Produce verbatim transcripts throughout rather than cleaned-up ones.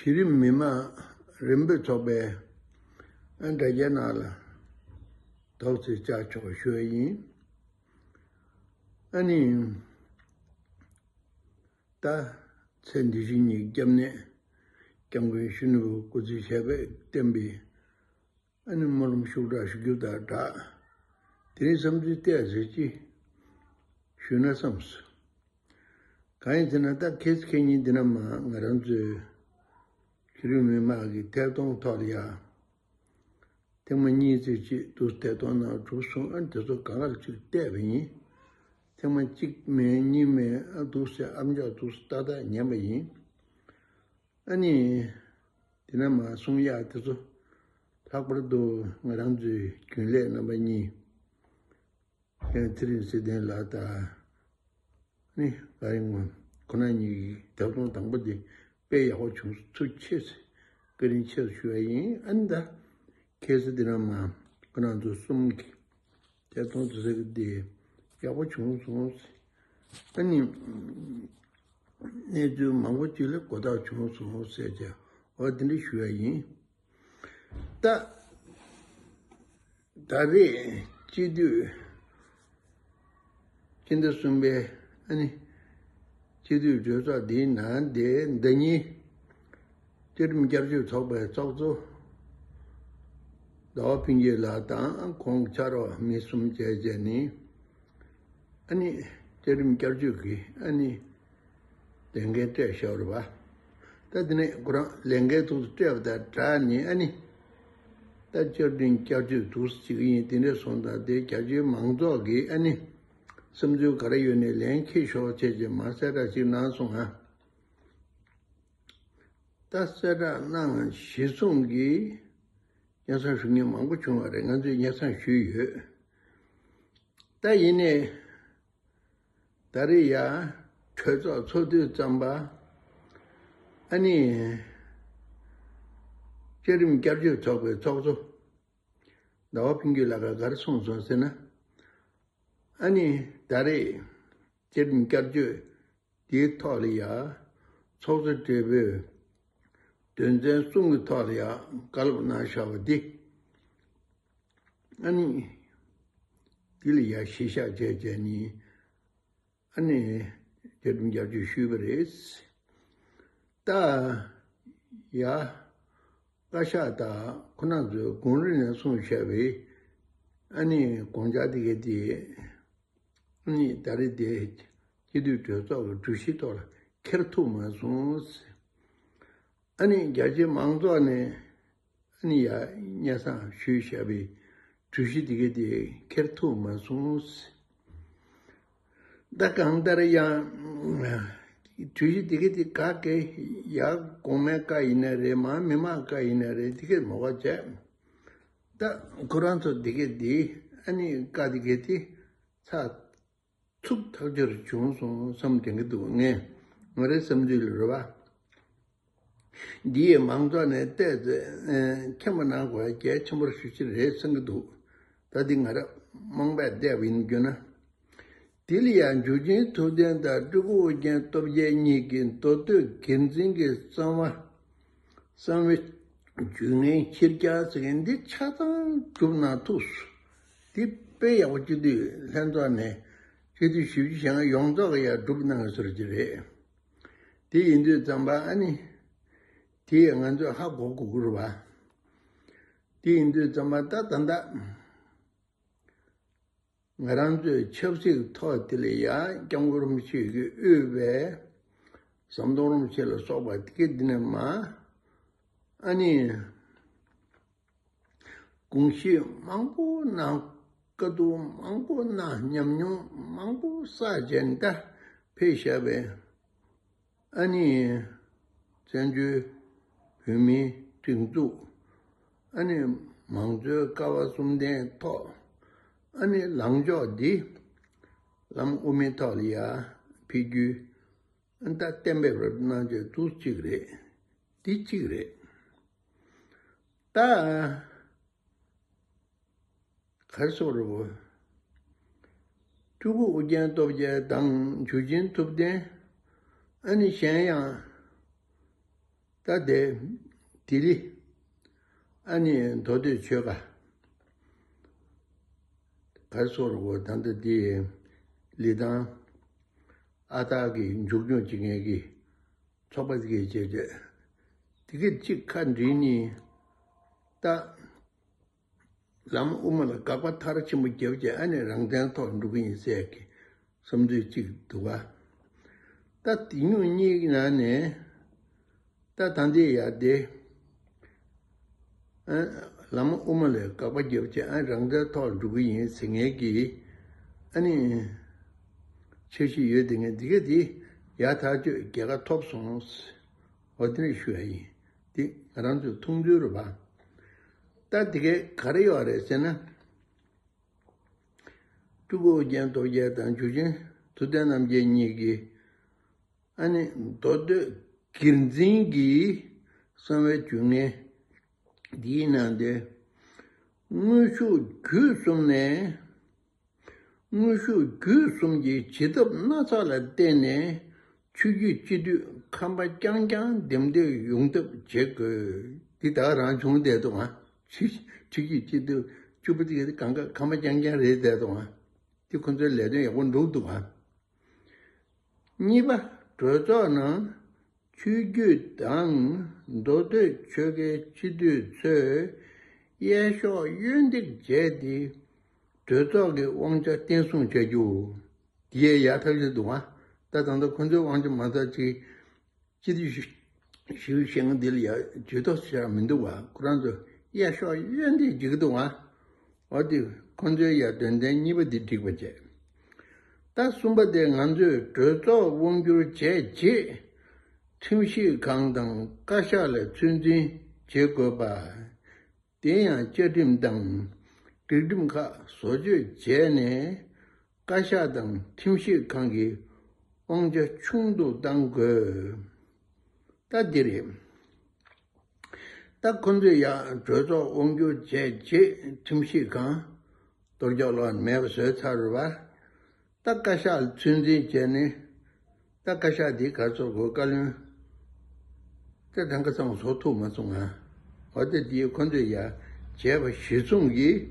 གཞི་རིམ་མི་མང་རིམ་སྤོར་ཚོགས་པའི་ཨ་དྲ་རྒྱའི་ནང་ལ་དོགས་སེ་བཅར་ཆོག་ཞུ་བ་ཡིན། ཨ་ནི། ད། ཚེ་འདི་ཕྱི་གཉིས་ཀྱི་སྐྱབས་གནས་སྐྱབས་མགོན་ཤེས་རབ་སྐུ་ཚེ་ཞབས་པད་བརྟན་པའི་ཨ་ནི་སྨོན་ལམ་ཤུགས་དྲག་ཞུ་རྒྱུ་དང་སྦྲགས། དེ་རིང་བསམ་ཚུལ་ཏོག་ཙམ་ཅིག་ཞུས་ན་བསམས་སོང་། གང་ཡིན་ཟེར་ན། ད་ཁྱེད་ཁྱེད་གཉིས་འདི་ན་མ་ང་རང་ཚོའི་གཞི་རིམ་མི་མང་གི་ཐད་གཏོང་ཐོག་ལ་ཡ། ཐེངས་མ་གཉིས་ཙམ་ཅིག་འདུག་ཐད་གཏོང་གནང་གྲུབ་སོང་། ཨ་ནི་དེ་ཚོ་གང་ག་ལ་ཅིག་བལྟས་པ་ཡིན། ཐེངས་མ་གཅིག་མིན་གཉིས་མིན་ཨ་འདུག་སེ་ཨ་མཆོག་འདུག་སེ་ཏག་ཏག་ཉན་པ་ཡིན། ཨ་ནི། དེ་ན་མ་གསུང་ཡག་དེ་ཚོ་ལྷག་པར་དུ་ང་རང་ཚོའི་རྒྱུན་ལས་རྣམ་པ་གཉིས། ཡང་ཚེ་རིང་ཚེ་བརྟན་ལགས་དང་། ནི་ག་རེ་ངོ་ཁོ་ན་གཉིས་ཀྱི་ཐད་གཏོང་དང་པོ་དེ་དཔེ་ཡག་པོ་བྱུང་སོང་། ཐུགས་རྗེ་ཆེ་ཟེར་བཀའ་དྲིན་ཆེ་ཟེར་ཞུ་བ་ཡིན། ཨ་ནི་ད་ཁྱེད་ཚོ་འདི་ན་མ་ཁོ་རང་ཚོ་གསུམ་གྱི་ཐད་གཏོང་དུ་ཟེར་གི་དེ་ཡག་པོ་བྱུང་སོང་ཟེར། ཨ་ནི་གནས་ཚུལ་མང་པོ་ཅིག་ལ་གོ་བརྡ་བྱུང་སོང་ཟེར་བྱས་འོ་དེ་འདྲ་ཞུ་བ་ཡིན། ད། ད་རེས་སྤྱི་འཐུས་སྤྱི་ཟླ་གསུམ་པའི་ཨ་ནི་སྤྱི་འཐུས་གྲོས་ཚོགས་འདིའི་ནང་དེ་ཟླ་ཉིན་བཅའ་ཁྲིམས་བསྐྱར་བཅོས་ཚོགས་པའི་ཚོགས་གཙོ་ཟླ་བ་ཕུན་སྐྱིད་ལགས་དང་ཁོང་ཕྱག་རོགས་མི་གསུམ་བཅས་བྱས་ནས། ཨ་ནི་བཅའ་ཁྲིམས་བསྐྱར་བཅོས་ཀྱི་ཨ་ནི་ལས་འགན་སྤྲད་བཞག་རེད་པ། ད་དེ་ནས་ཁོ་རང་ལས་འགན་ཐུགས་སུ་སྤྲད་པ་དང་སྦྲགས་ནས་ཨ་ནི་ད་བཅའ་ཁྲིམས་བསྐྱར་བཅོས་འདུག་སེ་བྱེད་ཀྱི་ཡིན། དེ་འདྲ་སོང་ཙང་དེ་རྒྱ་ཆེའི་མང་ཚོགས་ཀྱི་ཨ་ནི་བསམ་ཚུལ་ག་རེ་ཡོད་ནས་ལན་འཁྱེར་ཤོག་བྱས་རྗེས་མར་གསལ་བསྒྲགས་ཤིག་གནང་སོང་ང་། ད་གསལ་བསྒྲགས་གནང་གཞི་བཟུང་གིས་སྙན་སེང་ཞུ་མཁན་མང་པོ་བྱུང་བ་རེད། ང་ཚོས་སྙན་སེང་ཞུས་ཡོད། ད་ཡིན་ནའི་ད་རེས་ཡ་གྲོས་ཚོགས་ཚོགས་དུས་ཙམ་པ་ཨ་ནི་བཅའ་ཁྲིམས་བསྐྱར་བཅོས་ཚོགས་པའི་ཚོགས་གཙོ་ཟླ་བ་ཕུན་སྐྱིད་ལགས་ཀྱིས་ག་རེ་གསུངས་སོང་ཟེར་ན། ཨ་ནི་ད་རེས་བཅའ་ཁྲིམས་བསྐྱར་བཅོས་དེའི་ཐོག་ལ་ཡ་ཚོགས་གཙོ་སྦྲེལ་པོས་དོན་ཚན་གསུམ་གྱི་ཐོག་ལ་ཡ་བཀའ་སློབ་གནང་བཞག་པ་འདི་ཨ་ནི་འདི་ལ་ཡ་གཞི་བཞག་བྱས་བྱས་ནས་ཨ་ནི་བཅའ་ཁྲིམས་བསྐྱར་བཅོས་ཞུས་པ་རེད། ད་ཡ་བཀའ་ཤག་དང་ཁོ་རང་ཚོས་གོང་རིམ་ནས་གསུངས་བཞག་པའི་ཨ་ནི་དགོངས་འཆར་དེ་ག་དེ་ཨ་ནི་ད་རེས་དེ་སྤྱི་འཐུས་གྲོས་ཚོགས་ཀྱི་གྲོས་གཞིའི་ཐོག་ལ་འཁྱེར་ཐུབ་མ་སོང་། ཨ་ནི་རྒྱ་ཆེའི་མང་ཚོགས་ནས་ཨ་ནི་ཡ་སྙན་སེང་ཞུས་བཞག་པའི་གྲོས་གཞི་དེ་ག་དེ་འཁྱེར་ཐུབ་མ་སོང་། ད་གང་ལྟར་ཡང་གྲོས་གཞི་དེ་ག་དེ་ག་གེ་ཡ་གོང་མའི་བཀའ་ཡིན་ན་རེད། མ་མི་མང་བཀའ་ཡིན་ན་རེད། དེ་གས་མོ་བ་བྱས། ད་ཁོ་རང་ཚོ་དེ་ག་དེ་ཨ་ནི་བཀའ་དེ་ག་དེ་ཚགས་ཚུད་ཐག་ཆོད་བྱུང་སོང་བསམ་དྲན་གྱི་འདུག་ངས་ང་རའི་བསམ་ཚུལ་ལ་རེད་བ། འདི་ཡི་མང་ཚོགས་ནས་བལྟས་ཚེ་མཁྱེན་པ་གནང་དགོས་གལ་ཆེན་པོ་ཞེ་ཅིག་རེད་བསམ་གྱི་འདུག་ད་འདི་ང་རང་རྨོངས་པས་བལྟས་པ་ཡིན་རྒྱུ་ན། དེ་ལ་ཡང་འཇུ་ཆེན་ཐུབ་བསྟན་དང་སྤྲུལ་སྐུ་ཨོ་རྒྱན་སྟོབས་རྒྱལ་གཉིས་ཀྱི་མདོ་སྟོད་དགེ་མཚན་གྱི་གསང་བ། གསང་བའི་བརྗོད་ངན་ཕྱིར་གྱར་ཟེར་མཁན་འདི་ཆ་ཚང་སྒྲུབ་གནང་ཐུབ་སོང་། འདི་དཔེ་ཡག་པོ་སྤྱི་འཐུས་ལྷན་ཚོགས་ནས་སྤྱི་འཐུས་བཞི་བཅུ་ཞེ་ལྔ་ཡོངས་རྫོགས་ཀྱིས་ཡར་སྒྲུབ་གནང་ཡོད་ཟེར་གྱི་རེད། དེ་ཡིན་དུས་ཙམ་པ་ཨ་ནི་དེ་ཡིས་ང་ཚོས་ཧ་གོ་དགོས་ཀྱི་རེད་བ། དེ་ཡིན་དུས་ཙམ་པ་ད་ད་ལྟ། ང་རང་ཚོའི་ཆབ་སྲིད་ཐོག་དེ་ལ་ཡ་སྐྱབས་མགོན་རིན་པོ་ཆེ་གིས་དབུས་པའི་ཟམ་གདོང་རིན་པོ་ཆེ་ལ་སོགས་པ་དེ་ག་འདི་ནས་མ་ཨ་ནི་དགོངས་གཞི་མང་པོ་གནང་། དཀའ་སྡུག་མང་པོ་གནང་། ཉམས་མྱོང་མང་པོ་བསགས་བྱས་ནས་ད་ཕེབས་བཞག་པའི་ཨ་ནི་བཙན་བྱོལ་བོད་མིའི་སྒྲིག་འཛུགས། ཨ་ནི་མང་གཙོའི་ཀ་བ་གསུམ་ལྡན་ཐོག་ཨ་ནི་ལངས་ཕྱོགས་འདི་ལམ་དབུ་མའི་ཐོག་ལ་ཡ་ཕེབས་རྒྱུའི་ཨ་ནི་ད་གཏན་འབེབས་རབ་གནང་བྱས་འདུག་གཅིག་རེད། འདི་གཅིག་རེད། ད། གར་སོགས་རུ། སྤྲུལ་སྐུ་ཨོ་རྒྱན་སྟོབས་རྒྱལ་དང་འཇུ་ཆེན་ཐུབ་བསྟན། ཨ་ནི་གཞན་ཡང་ ད་དེ་ལྡི་ལི། ཨ་ནི་མདོ་སྟོད་ཆོལ་ཁ། ག་རེ་ཟེར་དགོས། ད་ལྟ་འདི་ལི་ཐང་ཨ་སྟག་གི་མཇུག་སྐྱོང་བྱེད་མཁན་གྱི་ཚོགས་པ་ཟིག་གིས་བྱས་བྱས། དེ་གི་གཅིག་ཁ་འདྲིས་ནི། ད་ལམ་དབུ་མ་ལ་དགག་པ་མཐར་ཕྱིན་པ་བརྒྱབ་བྱས། ཨ་ནི་རང་བཙན་ཐོག་འགྲོ་གི་ཡིན་ཟེར་གི་བསམ་ཚུལ་གཅིག་འདུག་ག་ད་དེ་ཉུང་གཉིས་ཀྱི་ནང་ནས། ད་ད་འདི་ཡ་དེ། ཨ། ལམ་དབུ་མ་ལ་དགག་པ་བརྒྱབ་བྱས། ཨ། རང་བཙན་ཐོག་འགྲོ་གི་ཡིན་ཟེར་མཁན་གྱི། ཨ་ནི་འཆར་གཞི་ཡོད་དེ། ངས་འདི་ག་དེ་ཡག་ཐག་ཆོད་རྒྱལ་ཁ་ཐོབ་སོང་། འོ་དེ་འདྲ་ཞུ་ཡ་ཡིན། དེ་ང་རང་ཚོའི་མཐོང་ཚུལ་རེད་པ། ད་དེ་ག་ག་རེ་ཡོད་རེད་ཟེར་ན། སྤྲུལ་སྐུ་ཨོ་རྒྱན་སྟོབས་རྒྱལ་དང་འཇུ་ཆེན་ཐུབ་བསྟན་རྣམ་རྒྱལ་གཉིས་ཀྱིས། ཨ་ནི་མདོ་སྟོད་སྒེར་འཛིན་གྱི་གསང་བའི་ཇུས་ངན་འདིའི་ནང་དུ། དངོས་ཤུགས་བརྒྱུད་གསུམ་ནས། དངོས་ཤུགས་བརྒྱུད་གསུམ་གྱི་བྱེད་ཐབས་སྣ་ཚོགས་ལ་བརྟེན་ནས། ཆོས་བརྒྱུད་སྤྱི་འཐུས་ཁམས་པ་རྐྱང་རྐྱང་འདེམས་ཐོན་ཡོང་ཐབས་བྱེད་དགོས། འདི་ད་ག་རང་བྱུང་བསྡད་འདུག་ཨ། ཆོས་ཆོས་བརྒྱུད་སྤྱི་འཐུས་བཅུ་པ་དེ་གང་ག་ཁམས་པ་རྐྱང་རྐྱང་རེད་བསྡད་འདུག་ཨ། དེ་ཁོ་ཚོའི་ལས་དོན་ཡག་པོ་འགྲུབ་འདུག་ག་གཉིས་པ། གྲོས་ཚོགས་ནང་ཆོས་བརྒྱུད་དང་མདོ་སྟོད་ཆོལ་ཁའི་སྤྱི་འཐུས་ཚོས་གཡས་ཕྱོགས་གཡོན་འདེགས་བྱས་ཏེ། གྲོས་ཚོགས་ཀྱི་དབང་ཆ་བརྟན་སྲུང་བྱ་རྒྱུ། དེ་ཡང་ཡག་ཐག་ཆོད་འདུག་ག་ད་ད་ལྟ་ཁོ་ཚོའི་དབང་ཆ་མ་རྩ་ཅིག་སྤྱི་འཐུས་ཞིག་ཞིག་བཤད་ན་འདི་ལ་ཡ་ཇུས་གཏོགས་བྱ་མི་འདུག་བ། ཁོ་རང་ཚོ་གཡས་ཕྱོགས་གཡོན་འདེགས་བྱེད་ཀྱི་འདུག་བ། འོ་དེ་ཁོ་ཚོའི་ཡ་དོན་ཚན་གཉིས་པ་འདི་འགྲིག་པ་བྱས། ད་གསུམ་པ་དེ་ང་ཚོས་གྲོས་ཚོགས་དབང་སྒྱུར་བྱས་རྗེས། ཁྲིམས་ཞིབ་ཁང་དང་བཀའ་ཤག་ལ་ཚོད་འཛིན་བྱེད་དགོས་པ། དེ་ཡང་བཅའ་ཁྲིམས་དང་སྒྲིག་ཁྲིམས་ཁག་བཟོ་བཅོས་བྱས་ནས། བཀའ་ཤག་དང་ཁྲིམས་ཞིབ་ཁང་གི་དབང་ཆ་ཆུང་དུ་གཏང་དགོས། ད་འདི་རེད། ད་ཁོ་ཚོས་ཡང་གྲོས་ཚོགས་དབང་སྒྱུར་བྱས་རྗེས། ཁྲིམས་ཞིབ་ཁང་གཏོར་རྒྱག་ལོག་མེད་པ་བཟོས་ཚར་རེད་བ། ད་བཀའ་ཤག་ལ་ཚོད་འཛིན་བྱས་ནས། ད་བཀའ་ཤག་འདི་ག་ཚོད་དགོས། བཀའ་བློན་ད་གང་ག་ཚང་བཟོ་ཐུབ་མ་སོང་ང་། འོ་དེ་འདི་ཁོ་ཚོས་ཡ་བྱས་པ་གཞིར་བཟུང་གིས།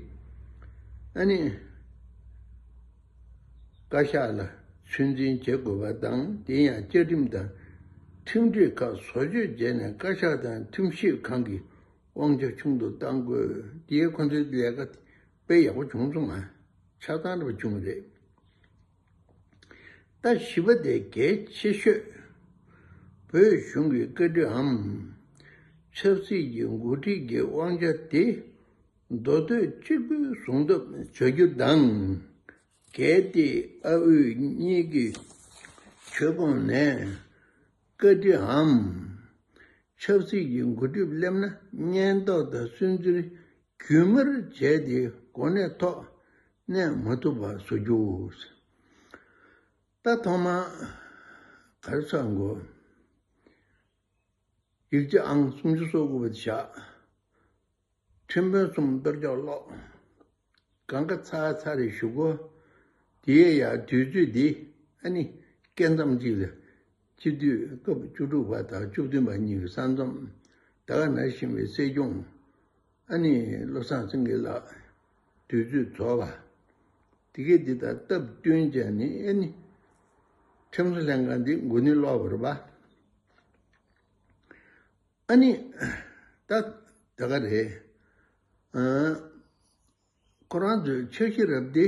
ཨ་ནི་བཀའ་ཤག་ལ་ཚོད་འཛིན་བྱེད་དགོས་པ་དང་། དེ་ཡང་བཅའ་ཁྲིམས་དང་ཁྲིམས་སྒྲིག་ཁག་བཟོ་བཅོས་བྱས་ནས། བཀའ་ཤག་དང་ཁྲིམས་ཞིབ་ཁང་གི་དབང་ཆ་ཆུང་དུ་གཏང་དགོས། དེ་ཁོ་ཚོའི་ལས་ཀ་དཔེ་ཡག་པོ་བྱུང་སོང་ང་། ཆ་ཚང་འདྲ་པོ་བྱུང་བ་རེད། ད་བཞི་པ་དེ་གལ་ཆེ་ཤོས། བོད་གཞུང་གི་བཀའ་ཁྲིའམ་ཆབ་སྲིད་ཀྱི་འགོ་ཁྲིད་ཀྱི་དབང་ཆ་དེ་མདོ་སྟོད་གཅིག་པུས་བཟུང་ཐབས་བྱ་རྒྱུ་དང་། གལ་ཏེ་ཨ་དབུས་གཉིས་ཀྱི་ཆོལ་ཁོངས་ནས་བཀའ་ཁྲིའམ་ཆབ་སྲིད་ཀྱི་འགོ་ཁྲིད་སླེབས་ན། སྙན་ཐོ་དང་སུན་གཙེར་རྒྱུན་མར་བྱས་ཏེ། གོ་གནས་ཐོག་གནས་མ་ཐུབ་པ་བཟོ་རྒྱུ། ད་ཐོག་མར་ག་རེ་ཚོགས་དགོས། ཡིག་ཆ་ཨང་སུམ་ཅུ་སོ་དགུ་པ་དེ་བཞག་ཁྲིམས་དཔོན་གསུམ་གཏོར་རྒྱག་ལོག་གང་ག་ཚར་ཚར་རེ་ཞུ་དགོས། དེའི་ཡ་དུས་ཚོད་འདི། ཨ་ནི་སྐབས་མཚམས་གཅིག་ལ་སྤྱི་འཐུས་སྐབས་བཅུ་དྲུག་པ་དང་བཅུ་བདུན་པ་གཉིས་ཀྱི་ས་མཚམས། ད་ག་ནང་བཞིན་པའི་སྲིད་སྐྱོང་། ཨ་ནི་བློ་བཟང་སེང་གེ་ལགས་དུས་ཚོད་རྫོགས་པ། དེ་གས་འདི་དང་སྟབས་བསྟུན་བྱས་ནས། ཨ་ནི་ཁྲིམས་བཟོ་ལྷན་ཁང་འདི་འགོ་ནས་སློག་པ་རེད་པ། ཨ་ནི་ད་ད་ག་རེད། ཨ། ཁོ་རང་ཚོའི་འཆར་གཞི་རབ་འདི་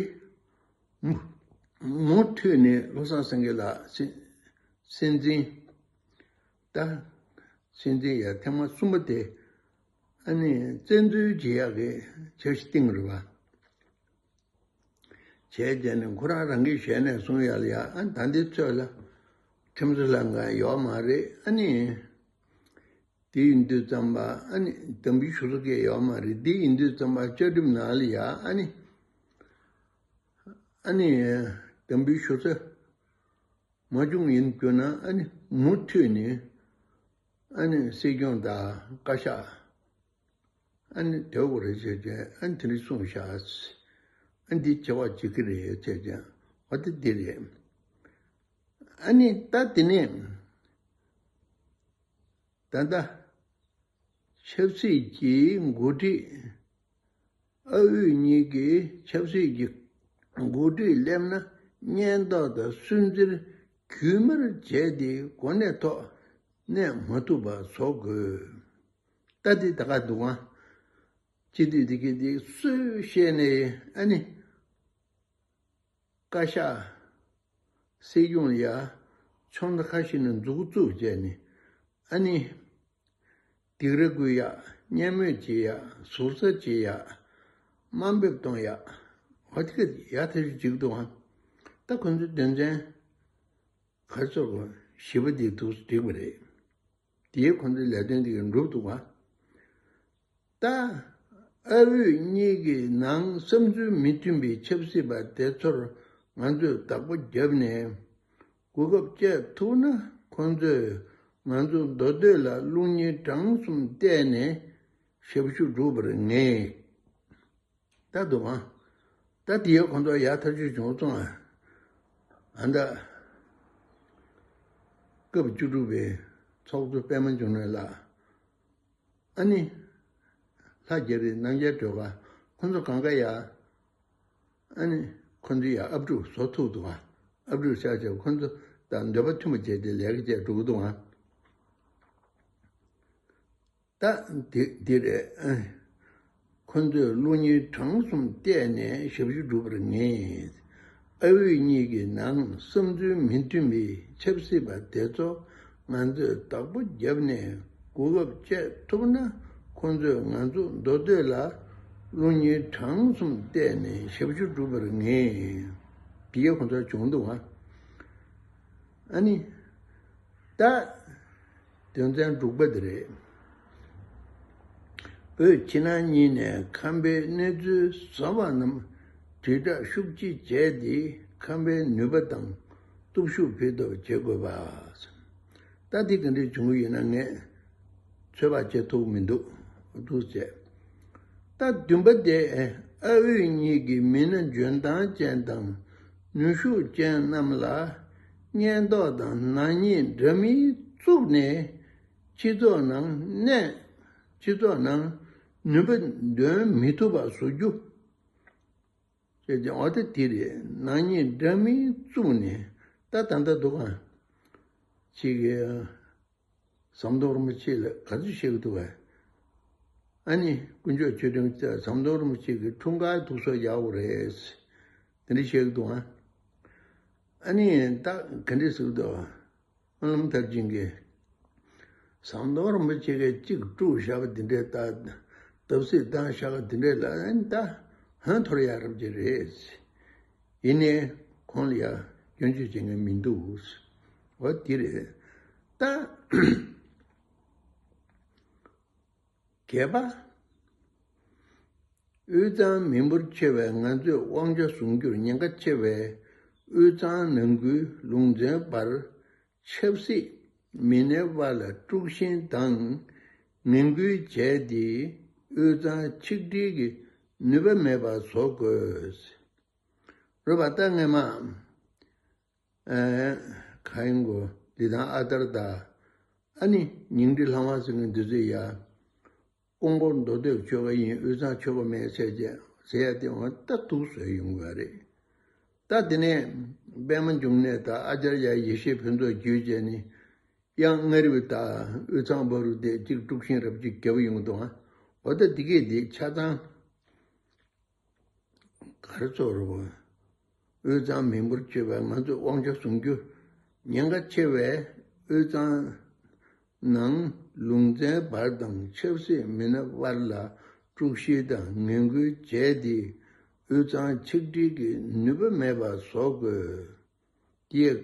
མུ་མུ་མཐུད་ནས་བློ་བཟང་སེང་གེ་ལགས་སྲིད་སྲིད་འཛིན། ད་སྲིད་འཛིན་ཡ་ཐེངས་མ་གསུམ་པ་དེ། ཨ་ནི་བཙན་འཛུལ་བྱེད་ཡག་གི་འཆར་གཞི་བཏིང་རེད་པ། བྱས་རྗེས་ནས་ཁོ་རང་རང་གི་ཞལ་ནས་གསུང་ཡག་ལ་ཡ། ཨ། ད་འདི་ཚོད་ལ་ཁྲིམས་བཟོ་ལྷན་ཁང་ཡོག་མ་རེད། ཨ་ནི་དེ་ཡིན་དུས་ཙམ་པ། ཨ་ནི་དམ་འབུལ་ཞུ་ས་གང་ཡོག་མ་རེད། དེ་ཡིན་དུས་ཙམ་པ་བཅའ་ཁྲིམས་ནང་ལ་ཡ། ཨ་ནི་ཨ་ནི་དམ་འབུལ་ཞུ་ས་མ་བྱུང་ཡིན་གྱུར་ན། ཨ་ནི་མུ་མཐུད་ནས། ཨ་ནི་སྲིད་སྐྱོང་དང་བཀའ་ཤག་ཨ་ནི་དེ་འོ་རེ་བྱས་བྱས། ཨ་ནི་དེ་འདྲ་གསུངས་བཞག་ཨ་ནི་འདི་བྱེད་པ་བྱེད་ཀྱི་རེད་བྱས་བྱས། འོ་དེ་འདི་རེད། ཨ་ནི་ད་དེ་ནས་ ད་ལྟ་ཆབ་སྲིད་ཀྱི་འགོ་ཁྲིད། ཨ་དབུས་གཉིས་ཀྱི་ཆབ་སྲིད་ཀྱི་འགོ་ཁྲིད་སླེབས་ན་བརྙན་ཐོག་དང་སུན་གཙེར་རྒྱུན་མར་བྱས་ཏེ་གོ་གནས་ཐོག་གནས་མ་ཐུབ་པ་བཟོ་དགོས། ད་འདི་ད་ག་འདུག་ཨང་། སྤྱི་འཐུས་འདི་གི་འདི་སུས་བཤད་ནས་ཨ་ནི། བཀའ་ཤག་སྲིད་སྐྱོང་ཡ་ཕྱོགས་མཐའ་ཁ་ཤས་ནས་མཛུབ་གུ་བཙུགས་བྱས་ནས་ཨ་ནི། སྡིགས་ར་སྐུལ་ཡ། བརྙས་སྨོད་བྱེད་ཡ། ཟུར་ཟ་བྱེད་ཡ། དམའ་འབེབས་གཏོང་ཡ། འོ་དེ་ག་ཡ་ཐེ་ཞུ་བྱེད་ཀྱི་འདུག་ཨང་། ད་ཁོ་ཚོའི་དོན་ཚན་ག་ཚོད་གོ་བཞི་པ་དེ་འདུག་འགྲིག་པ་རེད། དེའི་ཁོ་ཚོའི་ལས་དོན་དེ་ག་འགྲུབ་འདུག་ཨང་། ད་ཨ་དབུས་གཉིས་ཀྱི་ནང་བསམ་ཚུལ་མི་མཐུན་པའི་ཆབ་སྲིད་པ་དེ་ཚོར་ང་ཚོས་བདག་པོ་བརྒྱབ་ནས་གོ་སྐབས་སྤྲད་ཐུབ་ན་ཁོང་ཚོས་ང་ཚོ་མདོ་སྟོད་ལ་རླུང་གཉིས་གྲངས་གསུམ་བལྟས་ནས་ཞབས་ཞུ་སྒྲུབ་པར་ངེས། ད་འདུག་ཨང་། ད་དེ་ཡང་ཁོང་ཚོ་ཡར་ཐག་གཅོད་བྱུང་སོང་ཨ། ཨ་ད། སྐབས་བཅུ་དྲུག་པའི་ཚོགས་གཙོ་པད་མ་འབྱུང་གནས་ལགས། ཨ་ནི། ལྷ་རྒྱ་རི་རྣམ་རྒྱལ་སྒྲོལ་དཀར་ཁོང་ཚོ་གང་ག་ཡ། ཨ་ནི། ཁོང་ཚོ་ཡ་ཨབ་ཕྲུག་བཟོ་ཐུབ་འདུག་ཨ། ཨབ་ཕྲུག་ཤག་ཤག་ཁོང་ཚོ་དང་འདོད་པ་མཐུན་པ་བྱས་ཏེ་ལས་ཀ་བྱས་འགྲོ་གི་འདུག་ཨ། ད་འདི་འདི་རེད། ཁོ་ཚོས་བློ་ཉིན་གྲངས་གསུམ་བལྟས་ནས་ཞབས་ཞུ་སྒྲུབ་པར་ངེས། ཨ་དབུས་གཉིས་ཀྱི་ནང་བསམ་ཚུལ་མི་མཐུན་པའི་ཆབ་སྲིད་པ་དེ་ཚོ་ང་ཚོས་བདག་པོ་བརྒྱབ་ནས་གོ་སྐབས་སྤྲད་ཐུབ་ན་ཁོ་ཚོས་ང་ཚོ་མདོ་སྟོད་ལ་བློ་ཉིན་གྲངས་གསུམ་བལྟས་ནས་ཞབས་ཞུ་སྒྲུབ་པར་ངེས། དེ་ཁོ་ཚོ་བྱུང་འདུག་ཨ། ཨ་ནི། ད། དོན་ཚན་དྲུག་པ་དེ་རེད། བོད་ཕྱི་ནང་གཉིས་ནས་ཁམས་པའི་གནས་ཚུལ་བཟང་བ་རྣམས་དྲིལ་བསྒྲགས་ཤུགས་ཆེ་བྱས་ཏེ་ཁམས་པའི་ནུས་པ་དང་སྟོབས་ཤུགས་འཕེལ་ཐབས་བྱེད་དགོས་པ། ད་དེ་ག་འདྲས་བྱུང་གི་ཡོད་ན་ངས་ཚོད་དཔག་བྱེད་ཐུབ་མི་འདུག་འདུག་ཟེར། ད་བདུན་པ་དེ་ཨ་དབུས་གཉིས་ཀྱི་མི་སྣ་འཇོན་ཐང་ཅན་དང་ནུས་ཤུགས་ཅན་རྣམས་ལ་སྙན་ཐོ་དང་ནག་ཉེས་འདྲ་མིན་བཙུགས་ནས་སྤྱི་ཚོགས་ནང་གནས་སྤྱི་ཚོགས་ནང་ནུས་པ་འདོན་མི་ཐུབ་པ་བཟོ་རྒྱུ། ཅེས་ཀྱང་འོ་ད་དེ་རེད། ནག་ཉེས་འདྲ་མིན་བཙུགས་ནས་ད་ད་ལྟ་འདུག་ག་ཅིག་གིས། ཟམ་གདོང་རིན་པོ་ཆེ་ལ་ག་ཚོད་བཤད་ཀྱི་འདུག་བས། ཨ་ནི་དཀོན་མཆོག་མཆོད་སྤྲིན་ཟམ་གདོང་རིན་པོ་ཆེ་གི་འཁྲུངས་སྐར་ཐུགས་གསོ་རྒྱག་དགོས་རེད། དེ་འདྲ་བཤད་ཀྱི་འདུག་ཨ། ཨ་ནི་ད་ག་འདྲ་ཟེར་གྱི་འདུག་སྨོན་ལམ་མཐར་ཕྱིན་གྱི། ཟམ་གདོང་རིན་པོ་ཆེ་གིས་གཅིག་དཀྲུགས་བཞག་པ་འདི་འདྲའི་ད་བརྡབ་གསིག་བཏང་བཞག་པ་འདི་འདྲའི་ལ་ཨ་ནི་ད་ཧོན་འཐོར་ཡག་རབ་ཀྱི་རེད། ཡིན་ནའི་ཁོང་ལ་ཡ་སྐྱོན་བརྗོད་བྱེད་མཁན་མི་འདུག་འོ་དེ་རེད། ད་གད་པ། དབུས་གཙང་མི་འབོར་ཆེ་བས་ང་ཚོས་དབང་ཆ་བཟུང་རྒྱུར་ཉེན་ཁ་ཆེ་བས་དབུས་གཙང་ནང་ཁུལ་ལུང་ཚན་བར་ཆབ་སྲིད་མི་སྣའི་དབར་ལ་དཀྲུག་ཤིང་དང་ངན་སྐུལ་བྱས་ཏེ་དབུས་གཙང་ཆིག་སྒྲིལ་གྱི་ནུས་པ་མེད་པ་བཟོ་དགོས། རེད་པ། ད་སྔས་མ་ཨེ་ག་ཡིན་གོ་འདི་དང་ཨ་དར་ད་ཨ་ནི་ཉིང་ཁྲི་ལྷ་དབང་ཟེར་མཁན་འདི་ཚོས་ཡ། ཀོང་པོ་མདོ་སྟོད་ཆོལ་ཁ་ཡིན། དབུས་གཙང་ཆོལ་ཁ་མེད་ཟེར་བྱས་ཟེར་ཡ་དེ་འོ་ད་འདུག་བཟོས་ཡོང་གི་རེད། ད་དེ་ནས་པད་མ་འབྱུང་གནས་དང་ཨ་ཅར་ཡ་ཡེ་ཤེས་ཕུན་ཚོགས་བརྒྱུད་བྱས་ནས་དབྱངས་རྔ་རིབ་དང་དབུས་གཙང་བར་དུ་དེ་གཅིག་དཀྲུག་ཤིང་རབ་གཅིག་བརྒྱབ་ཡོང་གི་འདུག་ཨ། འོ་ད་འདི་གས་འདི་ཆ་ཚང་ག་རེ་ཚོགས་རེད་བ། དབུས་གཙང་མི་འབོར་ཆེ་བས་ང་ཚོས་དབང་ཆ་བཟུང་རྒྱུ་ཉེན་ཁ་ཆེ་བས་དབུས་གཙང་ནང་ལུང་ཚན་བར་དང་ཆབ་སྲིད་མི་སྣ་དབར་ལ་དཀྲུག་ཤིང་དང་ངན་སྐུལ་བྱས་ཏེ་དབུས་གཙང་ཆིག་སྒྲིལ་གྱི་ནུས་པ་མེད་པ་བཟོ་དགོས། དེས་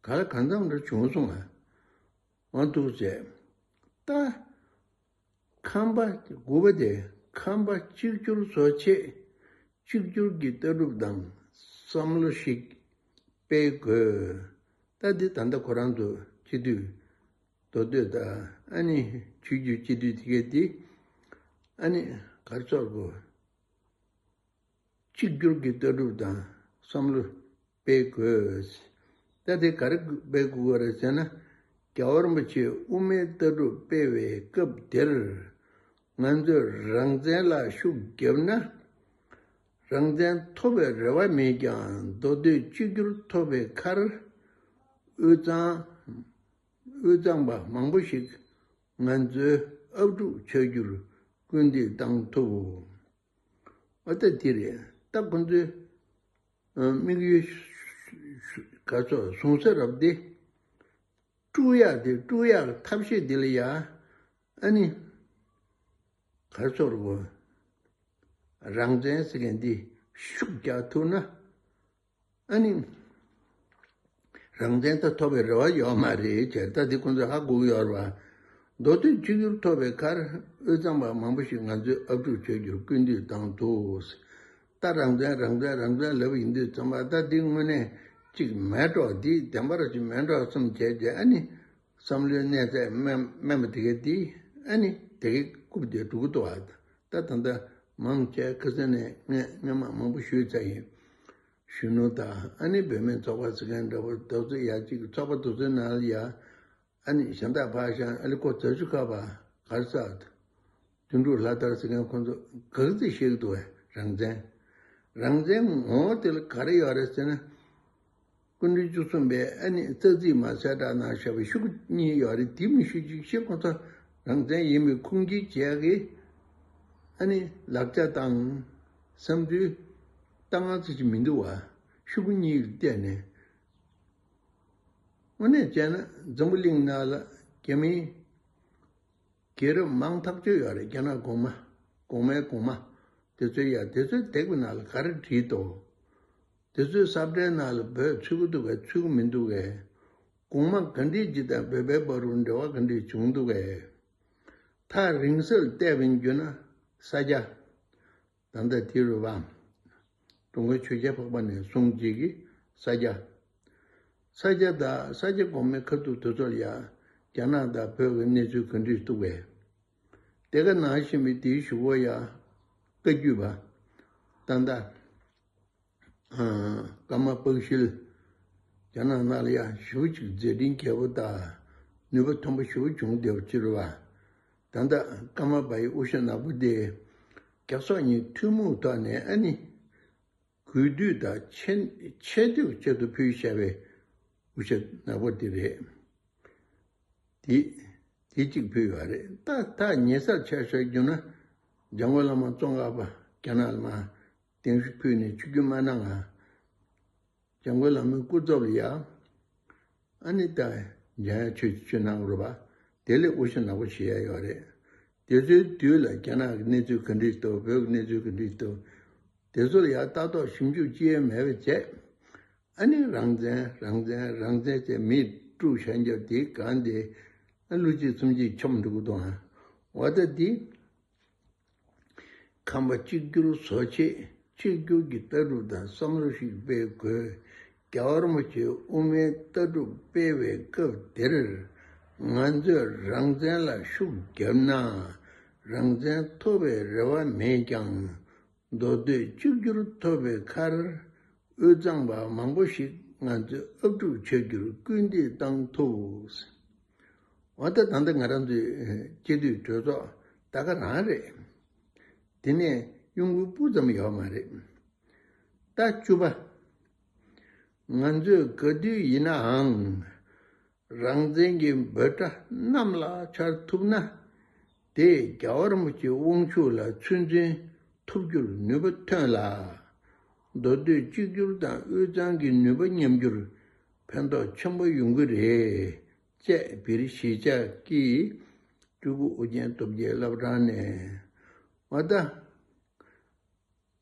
ག་ལ་གང་འཚམ་འདྲ་བྱུང་སོང་ང་། འོ་འདུག་ཟེར། ད། ཁམས་པ་དགུ་པ་དེ་ཁམས་པ་གཅིག་གྱུར་བཟོ་ཆེད་གཅིག་གྱུར་གྱི་ལྟ་གྲུབ་དང་བསམ་བློ་ཞིག་སྤེལ་དགོས། ད་འདི་ད་ལྟ་ཁོ་རང་ཚོ་སྤྱི་འཐུས་མདོ་སྟོད་དང་ཨ་ནི་ཆོས་བརྒྱུད་སྤྱི་འཐུས་དེ་གས་དེ་ཨ་ནི་ག་རེ་ཚོར་དགོས། གཅིག་གྱུར་གྱི་ལྟ་གྲུབ་དང་བསམ་བློ་སྤེལ་དགོས། ད་དེ་ག་རེ་སྤེལ་དགོས་པ་རེད་ཟེར་ན། རྒྱལ་བ་རིན་པོ་ཆེས་དབུ་མའི་ལྟ་གྲུབ་སྤེལ་བའི་སྐབས་དེར། ང་ཚོས་རང་བཙན་ལ་ཤུགས་བརྒྱབ་ན། རང་བཙན་ཐོབ་པའི་རེ་བ་མེད་ཀྱང་མདོ་སྟོད་གཅིག་གྱུར་ཐོབ་པའི་ཁར། དབུས་གཙང་དབུས་གཙང་པ་མང་པོ་ཞིག་ང་ཚོའི་ཨབ་ཕྲུག་ཆགས་རྒྱུར་སྐུལ་འདེད་བཏང་ཐུབ། འོ་ད་དེ་རེད། ད་ཁོ་ཚོའི་དམིགས་ཡུལ་ག་ཚོད་བཟུང་ས་རབ་དེ། དཀྲུག་ཡག་དེ་དཀྲུག་ཡག་ཐབས་ཤེས་དེ་ལ་ཡ། ཨ་ནི། ག་ཚོད་རུ། རང་བཙན་ཟེར་མཁན་འདི་ཤུགས་རྒྱག་ཐུབ་ན། ཨ་ནི། རང་བཙན་ད་ཐོབ་པའི་རེ་བ་ཡོད་མ་རེད་ཅེས་ད་འདི་ཁོང་ཚོས་ཧ་གོ་གི་ཡོད་རེད་བ། མདོ་སྟོད་གཅིག་གྱུར་ཐོབ་པའི་ཁར་དབུས་གཙང་པ་མང་པོ་ཞིག་ང་ཚོའི་ཨབ་ཕྲུག་ཆགས་རྒྱུར་སྐུལ་འདེད་བཏང་འདུག། ད་རང་བཙན་རང་བཙན་རང་བཙན་ལབ་ཡིན་དུས་ཙམ་པ་ད་འདི་དངོས་གནས་གཅིག་མེད་འགྲོ། འདི་བདེན་པ་ར་ཅིག་མེད་འགྲོ་བསམ་བྱས་རྗེས་ཨ་ནི། བསམ་བློའི་གནས་ཚད་དམན་དམན་པ་དེ་གའི་དེ་ཨ་ནི་དེ་གའི་རྐུབ་དེ་འགྲོ་གི་འདུག་ཨ། ད་ད་ལྟ་མང་ཆེ་ཁ་སང་ནས་ངས་སྔོན་མ་མང་པོ་ཞུས་ཚར་ཡིན། གཞོན་ནུ་དང་ཨ་ནི་བུད་མེད་ཚོགས་པ་ཟེར་མཁན་འདྲ་པོ་དེ་ཚོ་ཡ་གཅིག་ཚོགས་པ་དེ་ཚོའི་ནང་ལ་ཡ་ཨ་ནི་གཞན་དག་ཕར་བཞག་ཨ་ལི་ཁོ་རྫ་ཆུ་ཁ་པ་གར་ས་དོན་གྲུབ་ལྷ་དར་ཟེར་མཁན་ཁོ་ཚོ་ག་གི་ཚེ་བཤད་ཀྱི་འདུག་བས། རང་བཙན་རང་བཙན་ངོ་བོ་དེ་ལ་ག་རེ་ཡོད་རེད་ཟེར་ན། སྐུ་ཕྲེང་བཅུ་གསུམ་པའི་ཨ་ནི་རྩ་ཚིག་མ་གསལ་བསྒྲགས་གནང་བཞག་པའི་ཤོག་གུ་གཉིས་ཡོད་རེད། དེ་མི་ཤོད་ཅིག་ཤེས་ཁོ་ཚོ་རང་བཙན་ཡིན་པའི་ཁུངས་སྐྱེལ་བྱས་ཀྱི་ཨ་ནི་ལག་ཆ་དང་བསམ་ཚུལ་བཏང་ང་ཚོ་ཅིག་མི་འདུག་བ། ཤོག་གུ་གཉིས་ལ་བལྟས་ནས། དངོས་གནས་བྱས་ན་འཛམ་བུ་གླིང་ནང་ལ་རྒྱ་མིའི་རྒྱལ་རབས་མང་ཐག་ཆོད་ཡོད་རེད། རྒྱ་ནག་གོང་མ་གོང་མའི་གོང་མ་དེ་ཚོའི་ཡ་དེ་ཚོའི་དེབ་ཀྱི་ནང་ལ་ག་རེ་བྲིས་འདུག་དེ་ཚོའི་ས་བཀྲའི་ནང་ལ་བོད་ཚུད་ཀྱི་འདུག་གས་ཚུད་ཀྱི་མི་འདུག་གས། གོང་མ་ག་འདྲས་ཅིག་དང་བོད་པའི་བར་དུ་འབྲེལ་བ་ག་འདྲས་བྱུང་འདུག་གས། ཐག་རིང་ས་ལ་བལྟས་པ་ཡིན་རྒྱུ་ན་ས་སྐྱ། ད་ལྟ་དེ་རུ་བ། ཀྲུང་གོའི་ཆོས་རྒྱལ་འཕགས་པ་ནས་གསུངས་བྱེད་ཀྱི་ས་སྐྱ། ས་སྐྱ་དང་ས་སྐྱ་གོང་མའི་ཁ་ཐུག་དེ་ཚོར་ཡང་རྒྱ་ནག་དང་བོད་ཀྱི་གནས་ཚུལ་ག་འདྲས་འདུག་གས། དེ་ག་ནང་བཞིན་པའི་དེའི་གཞུག་གུ་ཡང་བཀའ་བརྒྱུད་པ། ད་ལྟ། ཨ། ཀརྨ་པཀྵི་ལ། རྒྱ་ནག་ནང་ལ་ཡང་ཞེ་པོ་ཅིག་མཛད་འཕྲིན་རྒྱས་པོ་དང་ནུས་པ་མཐོན་པོ་ཞེ་པོ་བྱུང་བསྡད་པ་ཅིག་རེད་བ། ད་ལྟ་ཀརྨ་པ་ཡི་དབུ་ཞྭ་ནག་པོ་དེ་རྒྱ་སོག་གཉིས་ཐུན་མོང་ཐོག་ནས་ཨ་ནི་གུས་འདུད་དང་ཆེ་ཆེ་བསྟོད་ཆེད་དུ་ཕུལ་བཞག་པའི་དབུ་ཞྭ་ནག་པོ་དེ་རེད། དེ་དེ་གཅིག་ཕུལ་ཡོད་རེད། ད་ད་ཉེ་སར་ཆ་བཞག་རྒྱུ་ན་འཇམ་མགོན་བླ་མ་ཙོང་ཁ་པ་རྒྱ་ནག་ལ་མར་གདན་ཞུ་ཕུལ་ནས་ཆིབས་བསྒྱུར་མ་གནང་ང་། འཇམ་མགོན་བླ་མའི་སྐུ་ཚབ་ལ་ཡ། ཨ་ནི་ད་འཇམ་དབྱངས་ཆོས་ཀྱི་ཆོས་གནང་རེད་པ། དེ་ལས་དབུ་ཞྭ་ནག་པོ་བཞེས་ཡ་ཡོད་རེད། དེ་ཚོའི་དུས་ལ་རྒྱ་ནག་གི་གནས་ཚུལ་ག་འདྲས་འདུག་བོད་ཀྱི་གནས་ཚུལ་ག་འདྲས་འདུག་དེ་ཚོ་ལ་ཡ་ལྟ་རྟོག་ཞིབ་འཇུག་ཅི་ཡང་མེད་པ་བྱས། ཨ་ནི་རང་བཙན་རང་བཙན་རང་བཙན་ཅེས་མིས་དཀྲུག་བཞག་རྒྱུ་དེའི་སྒང་དེ་ཨ་ལོ་གཅིག་གསུམ་གཅིག་འཁྱོམ་འགྲོ་གི་འདུག་ཨ། འོ་ད་འདི། ཁམས་པ་གཅིག་གྱུར་བཟོ་ཆེད་གཅིག་གྱུར་གྱི་ལྟ་གྲུབ་དང་བསམ་བློ་ཞིག་སྤེལ་དགོས། རྒྱལ་བ་རིན་པོ་ཆེས་དབུ་མའི་ལྟ་གྲུབ་སྤེལ་བའི་སྐབས་དེར། ང་ཚོས་རང་བཙན་ལ་ཤུགས་བརྒྱབ་ན། རང་བཙན་ཐོབ་པའི་རེ་བ་མེད་ཀྱང་། མདོ་སྟོད་གཅིག་གྱུར་ཐོབ་པའི་ཁར། དབུས་གཙང་པ་མང་པོ་ཞིག་ང་ཚོའི་ཨབ་ཕྲུག་ཆགས་རྒྱུར་སྐུལ་འདེད་བཏང་ཐུབ། འོ་ད་ད་ལྟ་ང་རང་ཚོའི་སྤྱི་འཐུས་གྲོས་ཚོགས་ད་ག་རང་རེད། དེ་ནས་གཡོ་འགུལ་སྤུ་ཙམ་ཡོད་མ་རེད། ད་བཅུ་པ། ང་ཚོས་ག་དུས་ཡིན་ནའང་། རང་བཙན་གྱི་འབོད་སྒྲ་གནམ་ལ་འཕྱར་ཐུབ་ན། དེས་རྒྱལ་བ་རིན་པོ་ཆེའི་དབང་ཕྱུག་ལ་ཚོད་འཛིན་ཐུབ་རྒྱུར་ནུས་པ་ཐོན་ལ། མདོ་སྟོད་གཅིག་གྱུར་དང་དབུས་གཙང་གི་ནུས་པ་མཉམ་རྒྱུར་ཕན་ཐོགས་ཆེན་པོ་ཡོང་གི་རེད། ཅེས་བིར་གཞིས་ཆགས་ཀྱིས་སྤྲུལ་སྐུ་ཨོ་རྒྱན་སྟོབས་རྒྱལ་བླ་བྲང་ནས། འོ་ད།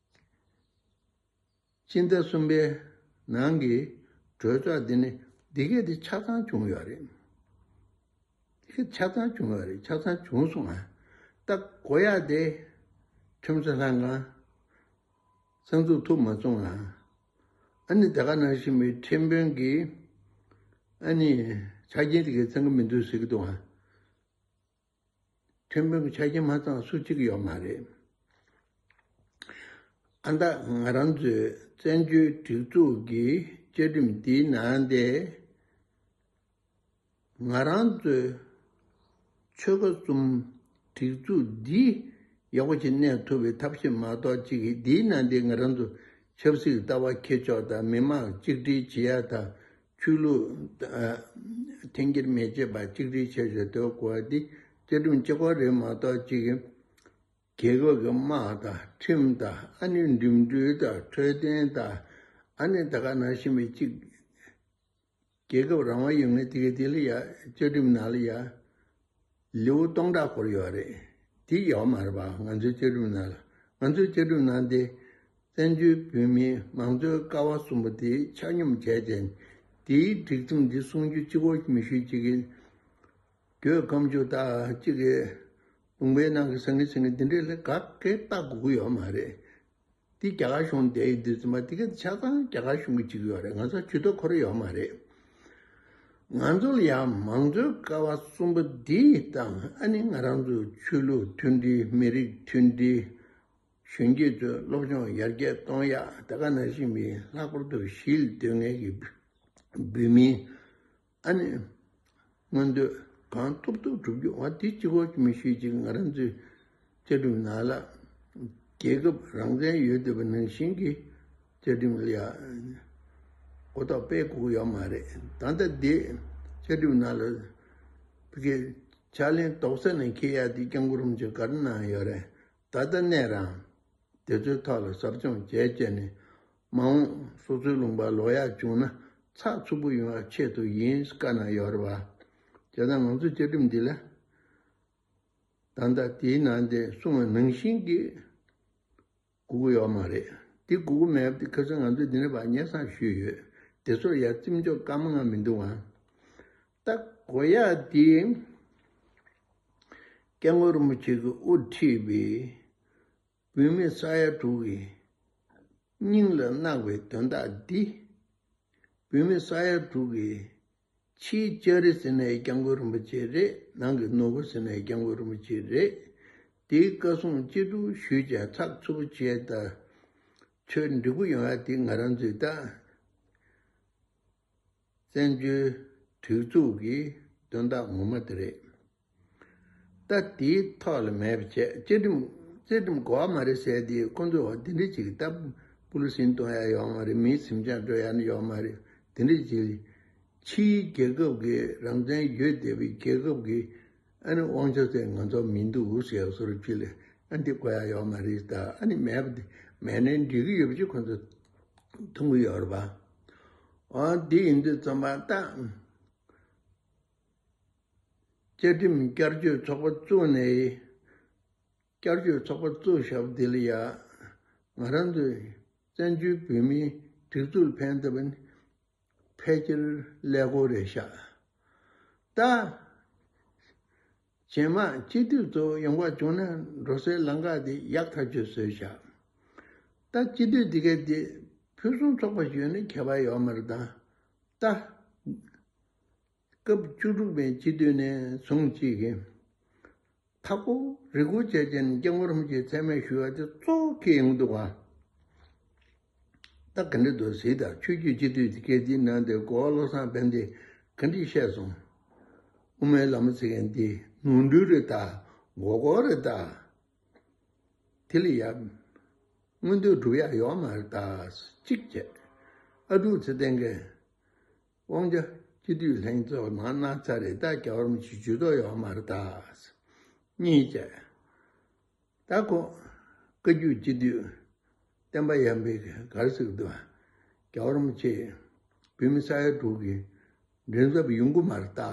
སྤྱི་ཟླ་གསུམ་པའི་ནང་གི་གྲོས་ཚོགས་འདི་ནི་འདི་གས་དེ་ཆ་ཚང་བྱུང་ཡོད་རེད། འདི་གས་ཆ་ཚང་བྱུང་ཡོད་རེད། ཆ་ཚང་བྱུང་སོང་ང་། ད་གོ་ཡག་དེ་ཁྲིམས་བཟོ་ལྷན་ཁང་གསར་འཛུགས་ཐུབ་མ་སོང་ང་། ཨ་ནི་དེ་ག་ནང་བཞིན་པའི་ཁྲིམས་དཔོན་གྱི་ཨ་ནི་ཆ་རྐྱེན་དེ་གས་ཚང་གི་མི་འདུག་ཟེར་གི་འདུག་ང་། ཁྲིམས་དཔོན་གྱི་ཆ་རྐྱེན་མ་ཚང་སུ་གཅིག་ཡོད་མ་རེད། ཨ་ད་ང་རང་ཚོའི་བཙན་བྱོལ་སྒྲིག་འཛུགས་ཀྱི་བཅའ་ཁྲིམས་འདིའི་ནང་དེ་ ང་རང་ཚོའི་ཆོལ་ཁ་གསུམ་སྒྲིག་འཛུགས་འདི་ཡག་པོ་ཞིག་གནས་ཐུབ་པའི་ཐབས་ཤེས་མ་གཏོགས་ཅིག་གིས། འདིའི་ནང་དེ་ང་རང་ཚོ་ཆབ་སྲིད་ལྟ་བ་འཁྱེར་ཕྱོགས་དང་། མི་མང་གཅིག་སྒྲིལ་བྱེད་ཡ་དང་། ཆོས་ལུགས་ཨ་འཐེན་འཁྱེར་མི་བྱེད་པ། གཅིག་སྒྲིལ་བྱེད་ཕྱོགས་དེ་གོ་བ་འདི་བཅའ་ཁྲིམས་གཅིག་པོ་རེད་མ་གཏོགས་ཅིག་གིས། རྒྱལ་ཁབ་ཀྱི་དམག་དང་ཁྲིམས་དང་། ཨ་ནི་འགྲིམ་འགྲུལ་དང་འཕྲོད་བསྟེན་དང་། ཨ་ནི་ད་ག་ནང་བཞིན་པའི་གཅིག་རྒྱལ་ཁབ་རང་དབང་ཡོད་མཁན་དེ་ག་དེ་ལ་ཡ་བཅའ་ཁྲིམས་ནང་ལ་ཡ་ལེའུ་སྟོང་ཕྲག་སྐོར་ཡོད་རེད། དེ་ཡོད་མ་རེད་པ། ང་ཚོའི་བཅའ་ཁྲིམས་ནང་ལ། ང་ཚོའི་བཅའ་ཁྲིམས་ནང་དེ་བཙན་བྱོལ་བོད་མིའི་མང་གཙོའི་ཀ་བ་གསུམ་པོ་དེ་ཆ་སྙོམས་བྱས་ཏེ། དེའི་སྒྲིག་ཁྲིམས་འདི་གསུང་རྒྱུ་གཅིག་པོ་མི་ཞུ་གཅིག་གིས། གྱོད་ཁ་མཆུ་དང་གཅིག་གིས་ལུང་པའི་ནང་གི་ཟང་ངེ་ཟིང་ངེ་འདི་འདྲས་ལ་ག་གེ་ལྟ་དགོས་ཀྱི་ཡོད་མ་རེད། འདི་རྒྱ་གར་གཞུང་བསྡད་ཡོད་དུས་ཙམ་པ་འདི་ག་ཆ་ཚང་རྒྱ་གར་གཞུང་གིས་བྱེད་ཀྱི་ཡོད་རེད། ང་ཚོ་ཇུས་གཏོགས་ཁོ་རང་ཡོད་མ་རེད། ང་ཚོ་ལ་ཡང་མང་གཙོའི་ཀ་བ་གསུམ་པོ་འདི་དང་། ཨ་ནི་ང་རང་ཚོའི་ཆོས་ལུགས་མཐུན་སྒྲིལ། མི་རིགས་མཐུན་སྒྲིལ། གཞོན་སྐྱེས་ཚོའི་སློབ་སྦྱོང་ཡར་རྒྱས་གཏོང་ཡག་ད་ག་ནང་བཞིན་པའི་ལྷག་པར་དུ་གཞིས་ལ་སྡོད་མཁན་གྱི་བོད་མིའི་ཨ་ནི་མངོན་འདོད་གང་ཐུབ་ཐུབ་སྒྲུབ་རྒྱུ། འོ་དེ་གཅིག་པོ་མི་ཞུས་ཅིག་ང་རང་ཚོའི་བཅའ་ཁྲིམས་ནང་ལ་རྒྱལ་ཁབ་རང་བཙན་ཡོད་བསྡད་པ་ནང་བཞིན་གྱི་བཅའ་ཁྲིམས་ལ་ཡ་གོ་རྟོགས་སྤེལ་དགོས་ཀྱི་ཡོད་མ་རེད། ད་ལྟ་འདི་བཅའ་ཁྲིམས་ནང་ལ་ཕ་གི་ཕྱག་ལེན་རྡོག་རྩ་ནས་འཁེལ་ཡག་འདི་སྐྱབས་མགོན་རིན་པོ་ཆེས་ག་རེ་གནང་ཡོད་རེད། ད་ལྟ་ནས་རང་དེ་ཚོའི་ཐོག་ལ་ཟབ་སྦྱོང་བྱས་བྱས་ནས། མ་འོངས་སོ་སོའི་ལུང་པར་ལོག་ཡག་བྱུང་ན་ཚགས་ཚུད་པོ་ཡོང་བའི་ཆེད་དུ་ཡིན་བཀའ་གནང་ཡོད་རེད་པ། བྱས་ཙང་ང་ཚོའི་བཅའ་ཁྲིམས་འདི་ལ་ད་ལྟ་དེའི་ནང་དེ་གསུངས་པ་ནང་བཞིན་གྱི་དགོས་ཀྱི་ཡོད་མ་རེད། དེ་དགོས་ཀྱི་མེད་པ་དེ་ཁ་སང་ང་ཚོས་འདི་ནས་ཕར་སྙན་སེང་ཞུས་ཡོད། དེ་ཚོར་ཡ་བརྩི་འཇོག་སྐར་མ་ལྔ་མི་འདུག་ཨང་། ད་དགོས་ཡག་དེ་སྐྱབས་མགོན་རིན་པོ་ཆེ་གིས་དབུ་ཁྲིད་པའི་བོད་མི་ས་ཡ་དྲུག་གི་སྙིང་ལ་བརྣག་པའི་དོན་དག་འདི། བོད་མི་ས་ཡ་དྲུག་གི་ཕྱིའི་ལྕགས་རི་ཟེར་ནའི་སྐྱབས་མགོན་རིན་པོ་ཆེ་རེད། ནང་གི་ནོར་བུ་ཟེར་ནའི་སྐྱབས་མགོན་རིན་པོ་ཆེ་རེད། དེའི་བཀའ་གསུང་ཅི་སྒྲུབ་ཞུས་བྱས་ཚགས་ཚུད་པོ་བྱས། ད་ཆོས་འགྲིག་པོ་ཡོང་ཡ་དེ་ང་རང་ཚོའི་ད་བཙན་བྱོལ་སྒྲིག་འཛུགས་ཀྱི་དོན་དག་ངོ་མ་དེ་རེད། ད་དེའི་ཐོག་ལ་མེད་པ་བྱས། བཅའ་ཁྲིམས་བཅའ་ཁྲིམས་གོ་བ་མ་རེད་ཟེར་དེ་ཁོང་ཚོས་འོ་དེ་འདྲ་ཅིག་ད་སྤུ་ལུ་ཟིན་གཏོང་ཡ་ཡོད་མ་རེད། མིའི་གཟིམ་ཆ་འགྲོ་ཡ་ནི་ཡོད་མ་རེད། དེ་འདྲ་ཅིག་ཕྱིའི་རྒྱལ་ཁབ་ཀྱི་རང་བཙན་ཡོད་བསྡད་པའི་རྒྱལ་ཁབ་ཀྱི་ཨ་ནི་དབང་ཆ་ཟེར་ང་ཚོ་མི་འདུག་ཟེར་བཟོ་འདྲ་ཅིག་ལ་ཨ་འདི་གོ་ཡ་ཡོད་མ་རེད། ད་ཨ་ནི་མེད་པ་དེ་མེད་ནའི་འགྲིག་གི་ཡོད་པ་ཅིག་ཁོང་ཚོ་མཐོང་གི་ཡོད་རེད་པ། འོ་འདི་ཡིན་དུས་ཙམ་པ་ད། བཅའ་ཁྲིམས་བསྐྱར་བཅོས་ཚོགས་པ་བཙུགས་ནས། བསྐྱར་བཅོས་ཚོགས་པ་བཙུགས་བཞག་པ་འདི་ལ་ཡ་ང་རང་ཚོའི་བཙན་བྱོལ་བོད་མིའི་སྒྲིག་འཛུགས་ལ་ཕན་ཐོགས་པ་ནི་ཕལ་ཆེར་ཀླད་ཀོར་རེད་ཤག་ད་རྗེས་མ་སྤྱི་འཐུས་ཚོ་ཡོང་བ་བྱུང་ན་འགྲོ་སའི་ལམ་ཁ་དེ་ཡག་ཐག་ཆོད་བཟོས་ཤག་ད་སྤྱི་འཐུས་འདི་ག་དེ་ཕུན་སུམ་ཚོགས་པ་ཞིག་ཡོད་ན་ཁྱད་པར་ཡོད་མ་རེད། ད་ད། སྐབས་བཅུ་དྲུག་པའི་སྤྱི་འཐུས་ནས་བཟུང་ཅིག་གིས་མཐའ་སྐོར་རེ་སྐུལ་བྱས་བྱས་ནས་སྐྱབས་མགོན་རིན་པོ་ཆེའི་མཚན་སྨད་ཞུ་བ་དེ་གཙོ་བོ་འཁེལ་ཡོང་གི་འདུག་ག་ད་ག་འདྲ་འདུག་ཟེར། ད་ཆོས་བརྒྱུད་སྤྱི་འཐུས་དེ་གས་དེའི་ནང་དེ་གོ་བ་བློ་བཟང་དཔལ་ལྡན་ག་འདྲས་བཤད་སོང་། དབུ་མའི་ལམ་ཟེར་མཁན་དེ་ནོར་འཁྲུལ་རེད་ད། མགོ་སྐོར་རེད་ད། དེ་ལ་ཡ་མངོན་འདོད་སྒྲུབ་ཡག་ཡོད་མ་རེད་ད། གཅིག་བྱས། ཨ་ཀྲུག་ཚེ་བརྟན་གྱིས་དབང་ཆ་སྤྱི་འཐུས་ལྷན་ཚོགས་མར་གནང་ཚར་རེད། ད་རྒྱལ་བ་རིན་པོ་ཆེ་ཇུས་གཏོགས་ཡོད་མ་རེད་ད། གཉིས་བྱས། ད་ཁོ་བཀའ་བརྒྱུད་སྤྱི་འཐུས་བསྟན་པ་ཡར་འཕེལ་གྱིས་ག་རེ་ཟེར་གྱི་འདུག་རྒྱལ་བ་རིན་པོ་ཆེ་བོད་མི་ས་ཡ་དྲུག་གི་མགྲིན་ཚབ་ཡོང་གི་མ་རེད་ད།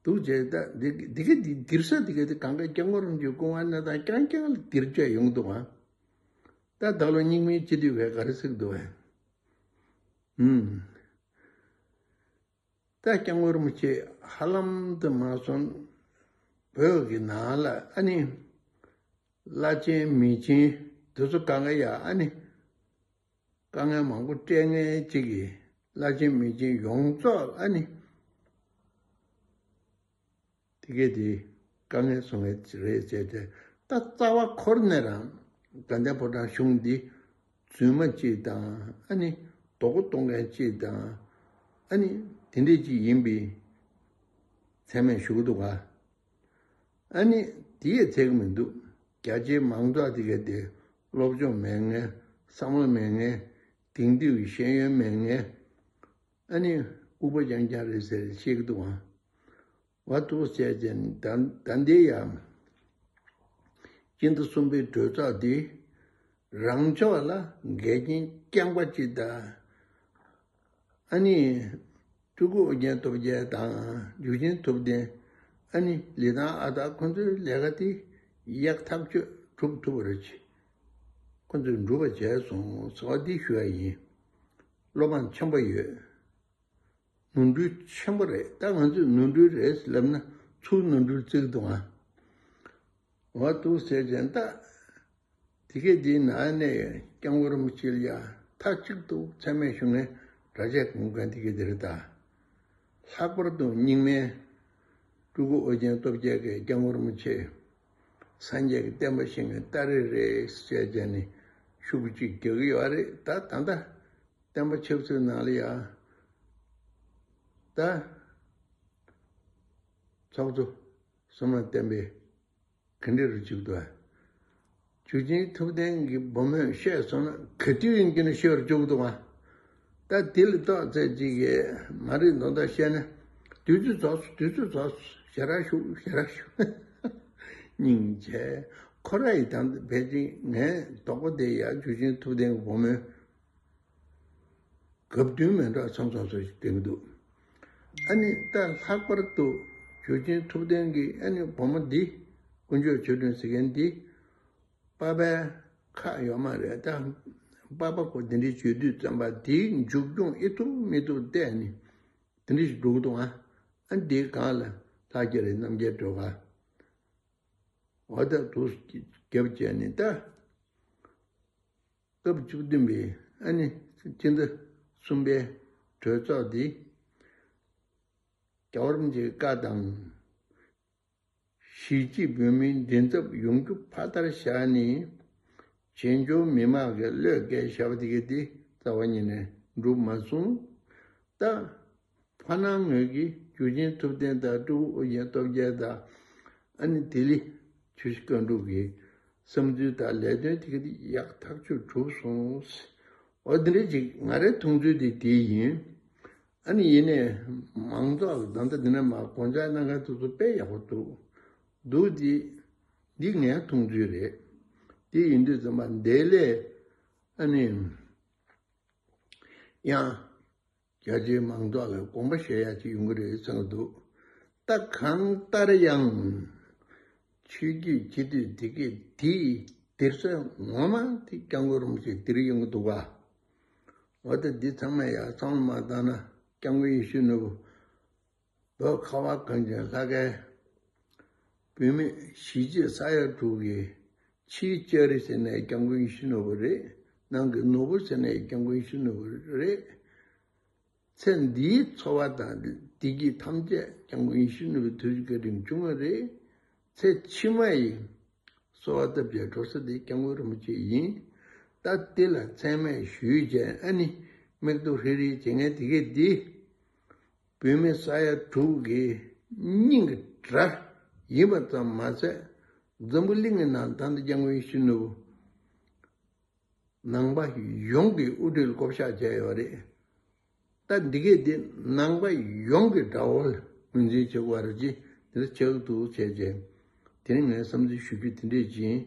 འདུག་བྱས། ད་འདི་འདི་ག་འདི་འདིར་ས་འདི་ག་འདི་གང་ག་སྐྱབས་མགོན་རིན་པོ་ཆེའི་སྐུ་དབང་གནས་སྟངས་རྐྱང་རྐྱང་ལ་འདིར་བཅད་ཡོང་གི་འདུག་ཨ། ད་ད་ལོ་རྙིང་མའི་སྤྱི་འཐུས་བས་ག་རེ་ཟེར་གྱི་འདུག་ཨ། ཨུམ། ད་སྐྱབས་མགོན་རིན་པོ་ཆེ་ཧ་ལམ་དུ་མ་སོང་བོད་ཀྱི་ནང་ལ་ཨ་ནི་བླ་ཆེན་མི་ཆེན་དེ་ཚོ་གང་ག་ཡ་ཨ་ནི་དཀའ་ངལ་མང་པོ་སྤྲད་མཁན་གཅིག་གིས་བླ་ཆེན་མི་ཆེན་ཡོངས་རྫོགས་ཨ་ནི་དེ་གས་དེ་དཀའ་ངལ་བཟོ་མཁན་རེད་ཟེར་ཏེ། ད་རྩ་བ་འཁོར་ནས་རང་དགའ་ལྡན་ཕོ་བྲང་གཞུང་འདི་རྫུན་མ་གཅིག་དང་། ཨ་ནི་རྡོག་པོ་གཏོང་མཁན་གཅིག་དང་། ཨ་ནི་དེ་འདྲས་ཅིག་ཡིན་པའི་ མཚན་སྨད་ཞུ་གི་འདུག་ག། ཨ་ནི་དེ་ཡས་ཚད་ཀྱི་མི་འདུག། རྒྱ་ཆེའི་མང་ཚོགས་དེ་ག་དེ་སློབ་སྦྱོང་མེད་མཁན། བསམ་བློ་མེད་མཁན། དེང་དུས་ཀྱི་ཤེས་ཡོན་མེད་མཁན། ཨ་ནི་ལྐུགས་པ་རྐྱང་རྐྱང་རེད་ཟེར་བཤད་ཀྱི་འདུག་ཨང་། བ་འདུག་ཟེར་བྱས་ནས་ད་ད་འདི་ཡང་སྤྱི་ཟླ་གསུམ་པའི་གྲོས་ཚོགས་འདི་རང་ཕྱོགས་ལ་འགལ་རྐྱེན་རྐྱང་པ་གཅིག་དང་། ཨ་ནི་སྤྲུལ་སྐུ་ཨོ་རྒྱན་སྟོབས་རྒྱལ་དང་འཇུ་ཆེན་ཐུབ་བསྟན། ཨ་ནི་ལི་ཐང་ཨ་སྟག་ཁོ་ཚོའི་ལས་ཀ་དེ་ཡག་ཐག་ཆོད་གྲུབ་ཐུབ་པ་རེད། ཁོ་ཚོས་འགྲུབ་པ་བྱས་སོང་ཟེར་བ་འདི་ཞུ་ཡ་ཡིན། བློ་ཕངས་ཆེན་པོ་ཡོད། ནོར་འཁྲུལ་ཆེན་པོ་རེད། ད་ང་ཚོས་ནོར་འཁྲུལ་རེད་ལབ་ན་ཚུར་ནོར་འཁྲུལ་བརྩི་གི་འདུག་ཨ། འོ་འདུག་ཟེར་བྱས་ད། དེ་གས་འདིའི་ནང་ནས་སྐྱབས་མགོན་རིན་པོ་ཆེ་ལ་ཡ་མཐའ་གཅིག་ཏུ་མཚན་སྨད་ཞུ་མཁན་གྲྭ་ཆས་གོན་མཁན་དེ་གས་དེ་རེད་ད། ལྷག་པར་དུ་རྙིང་མའི་སྤྲུལ་སྐུ་ཨོ་རྒྱན་སྟོབས་རྒྱལ་གྱིས་སྐྱབས་མགོན་རིན་པོ་ཆེ་སངས་རྒྱས་ཀྱི་བསྟན་པ་བཤིག་མཁན་སྟ་རེ་རེད་ཟེར་བྱས་ནས་ཤུགས་གཅིག་རྒྱག་གི་ཡོད་རེད། ད་ད་ལྟ་བསྟན་པ་ཆབ་སྲིད་ནང་ལ་ཡ་ད་ཚོགས་གཙོ་བསོད་ནམས་བསྟན་འཕེལ་ག་འདྲ་རུ་བཅུག་འདུག་ཨ། འཇུ་ཆེན་ཐུབ་བསྟན་གྱི་བུ་མོས་བཤད་སོང་ན་ག་དུས་ཡིན་གྱི་ན་ཤོར་བཅུག་འདུག་ཨ། ད་དེ་ལ་ཏོག་ཙམ་ཅིག་གིས་མ་རེད་མདོག་མདོག་བཤད་ན་དུས་ཚོད་རྫོགས་སོང་། དུས་ཚོད་རྫོགས་སོང་། ཞེ་དྲག་ཞུ་ཞེ་དྲག་ཞུ། སྙིང་རྗེ། ཁོ་ར་ཡི་དམ་དུ་ཕལ་ཆེར་ངའི་དོགས་པ་དེ་ཡ་འཇུ་ཆེན་ཐུབ་བསྟན་གྱི་བུ་མོས། སྐབས་བསྟུན་མེད་འགྲོ་ཚང་ཚང་སོ་ཞིག་བསྟན་གྱི་འདུག། ཨ་ནི་ད་ལྷག་པར་དུ་འཇུ་ཆེན་ཐུབ་བསྟན་གྱི་ཨ་ནི་བུ་མོ་འདི་དཀོན་མཆོག་ཆོས་སྒྲོན་ཟེར་མཁན་འདི་པ་ཕའི་ཁག་ཡོད་མ་རེད་ད། པ་ཕ་ཁོ་འདི་འདྲའི་བྱེད་དུས་ཙམ་པ་དེའི་མཇུག་སྐྱོང་ཨེ་ཐུབ་མི་ཐུབ་བལྟས་ནས་འདི་འདྲ་ཞིག་འགྲོ་གི་འདུག་ཨ། ཨ་འདིའི་སྒང་ལ་ལྷ་རྒྱལ་རི་རྣམ་རྒྱལ་སྒྲོལ་དཀར། འོ་ད་དུ་རྒྱབ་བྱས་ནས་ད། སྐབས་བཅུ་བདུན་པའི་ཨ་ནི་སྤྱི་ཟླ་གསུམ་པའི་གྲོས་ཚོགས་འདི་རྒྱལ་བ་རིན་པོ་ཆེའི་བཀའ་དང་། གཞིས་བྱེས་བོད་མིའི་མགྲིན་ཚབ་ཡོང་རྒྱུ་ཕ་མཐར་བཞག་ནས་བྱེས་འབྱོར་མི་མང་གི་བློས་བཀལ་བཞག་པ་དེ་ག་དེ་རྩ་བ་ཉིད་ནས་འགྲུབ་མ་སོང་། ད། ཕ་ནང་ངོས་ཀྱིས་འཇུ་ཆེན་ཐུབ་བསྟན་དང་སྤྲུལ་སྐུ་ཨོ་རྒྱན་སྟོབས་རྒྱལ་དང་། ཨ་ནི་ལྡི་ལི་ཆུ་བཞི་སྒང་དྲུག་གི་བསམ་ཚུལ་དང་ལས་དོན་དེ་ག་དེ་ཡག་ཐག་ཆོད་གྲུབ་སོང་། འོ་འདི་འདྲ་ཅིག་ང་རའི་མཐོང་ཚུལ་དེ་དེ་ཡིན། ཨ་ནི་ཡིན་ནའི་མང་ཚོགས་ལ་ད་ལྟ་འདི་ནས་མར་དགོངས་འཆར་གནང་མཁན་དེ་ཚོ་དཔེ་ཡག་པོ་འདུག། འདུག་འདི། འདི་ངའི་མཐོང་ཚུལ་རེད། དེ་ཡིན་དུས་ཙམ་པ་འདི་ལས་ཨ་ནི་ཡང་། རྒྱ་ཆེའི་མང་ཚོགས་ལ་དགོངས་པ་བཞེས་ཡ་ཅིག་ཡོང་གི་རེད་བསམ་གྱི་འདུག། ད་གང་ལྟར་ཡང་། ཆོས་བརྒྱུད་སྤྱི་འཐུས་དེ་གས་དེའི་སྡེར་ས་ངོ་མ་དེ་སྐྱབས་མགོན་རིན་པོ་ཆེ་འདིར་ཡོང་གི་འདུག་ག། འོ་ད་འདི་ཚང་མ་ཡ་བསམ་བློ་མ་བཏང་ན་སྐྱབས་མགོན་ཡིད་བཞིན་ནོར་བུ། བོད་ཁ་བ་གངས་ཅན་ལྷ་སྐལ། བུད་མེད་གཞིས་བྱེས་ས་ཡ་དྲུག་གི་ཕྱིའི་ལྕགས་རི་ཟེར་ནའི་སྐྱབས་མགོན་ཡིད་བཞིན་ནོར་བུ་རེད། ནང་གི་ནོར་བུ་ཟེར་ནའི་སྐྱབས་མགོན་ཡིད་བཞིན་ནོར་བུ་རེད། ཚེ་འདིའི་འཚོ་བ་དང་བདེ་སྐྱིད་ཐམས་ཅད་སྐྱབས་མགོན་ཡིད་བཞིན་ནོར་བུའི་ཐུགས་རྗེ་བཀའ་དྲིན་བྱུང་བ་རེད། ཚེ་ཕྱི་མ་ཡི་གསོལ་བ་བཏབ་བྱས་འགྲོ་ས་དེ་སྐྱབས་མགོན་རིན་པོ་ཆེ་ཡིན། ད་དེ་ལ་མཚན་སྨད་ཞུས་བྱས་ཨ་ནི་མིག་ཏོ་ཧྲིལ་ཧྲིལ་བྱེད་མཁན་དེ་གས་འདི། བུད་མེད་ས་ཡ་དྲུག་གི་སྙིང་གི་དགྲ་ཡིན་པ་ཙམ་མ་ཟད། འཛམ་བུ་གླིང་གི་ནང་ད་ལྟ་སྐྱབས་མགོན་ཡིད་བཞིན་ནོར་བུ་ནང་པ་ཡོངས་ཀྱི་དབུ་ཁྲིད་ལ་བསྐོ་བཞག་བྱས་ཡོད་རེད། ད་འདི་གས་འདི་ནང་པ་ཡོངས་ཀྱི་དགྲ་བོ་ལ་ངོས་འཛིན་བྱེད་དགོས་པ་རེད་ཅེས་འདི་འདྲ་ཆགས་འདུག་བྱས་རྗེས། དེ་ནི་ངས་བསམ་ཚུལ་ཞུ་རྒྱུ་དེ་འདྲས་ཡིན།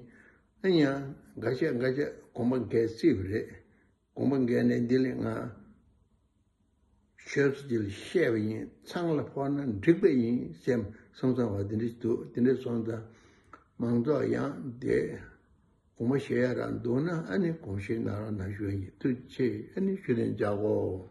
ཨ་ཡང་འགའ་ཤས་འགའ་ཤས་དགོངས་པ་འགལ་སྲིད་པ་རེད། དགོངས་པ་འགལ་ནས་འདི་ལས་ང་ཤོད་ཚོད་ཅིག་ལ་བཤད་པ་ཡིན། ཚང་ལ་ཕོག་ན་འགྲིག་པ་ཡིན་སེམས་སེམས་བསམ་པ་འདི་འདྲ་ཞིག་འདུག། འདི་འདྲ་སོང་ཙང་མང་ཚོགས་ཡང་དེ་དགོངས་པ་བཞེས་ཡ་རང་འདུག་ན་ཨ་ནི་དགོངས་བཞེས་གནང་རོགས་གནང་ཞུ་ཡ་ཡིན། ཐུགས་རྗེ་ཆེ། ཨ་ནི་ཞུ་ལན་རྒྱག་གོ།